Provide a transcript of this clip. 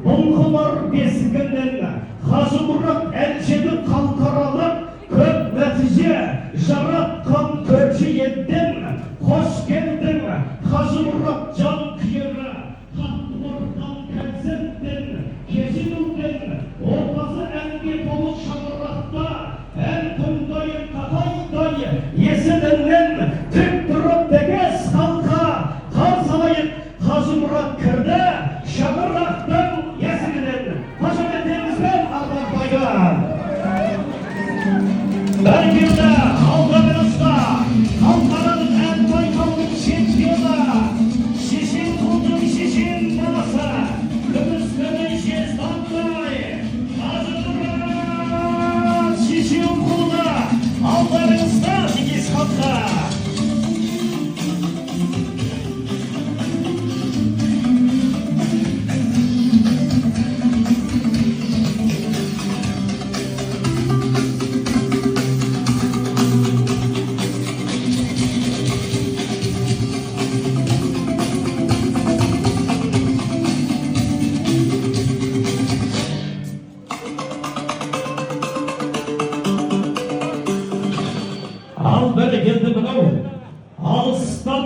Бұлқынар бесігінен. Қажымұрат әншіні халықаралық көп нәтиже жаратқан көрші елден. Қош келдің, Қажымұрат жанкүйері, Қаттықорған концерттен, кешенуден, ортасы әнге толы шаңырақта, ән тыңдайын қақайдай есігінен, тік тұрып тегіс халқа, қарсы алайық, Қажымұрат кірді шаңырақтың есігінен. Қошеметтеріңізбен ардақтайын. Бәрекелді, алдарыңызда халықаралық ән байқауының чемпионы, шешен ұлдың шешен баласы, күміс жез таңдай, Қажымұрат Шешенқұлұлы алдарыңызда, тегіс халқа. Ал бәрекелді, мынау алыстан